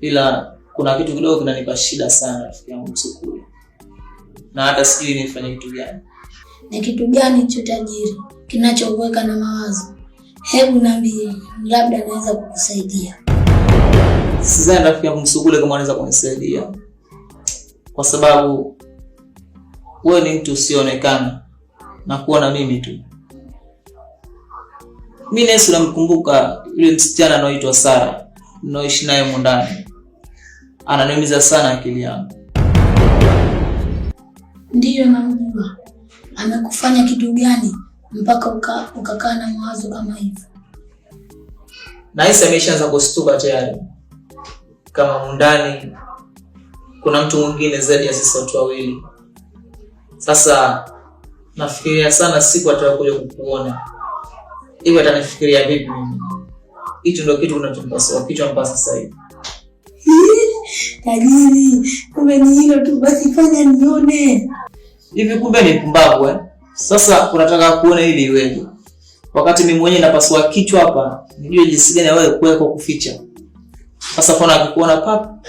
Ila kuna kitu kidogo kinanipa shida sana rafiki yangu Msukule, na hata sijui nifanye kitu gani. Ni kitu gani hicho tajiri kinachokuweka na mawazo? Hebu niambie, labda naweza kukusaidia. Sidhani rafiki yangu Msukule kama anaweza kunisaidia, kwa sababu wewe ni mtu usionekana na kuona mimi tu. Mimi Yesu namkumbuka yule msichana anaoitwa Sara naoishi naye mundani, ananiumiza sana akili yangu. Ndiyo, namjua. Amekufanya kitu gani mpaka ukakaa na mawazo kama hivyo? Nahisi ameshaanza kustuka tayari kama mundani kuna mtu mwingine zaidi ya sisi watu wawili. Sasa nafikiria sana siku atakayokuja kukuona, hivi atanifikiria vipi mimi? Hicho ndio kitu kinachonipasua kichwa mpaka sasa hivi. Tajiri, kumbe ni hilo tu basi, fanya nione. Hivi kumbe ni pumbavu eh? Sasa unataka kuona ili iweje? Wakati mimi mwenyewe napasua kichwa hapa, nijue jinsi gani wewe kuweka kuficha. Sasa fona akikuona pap, mimi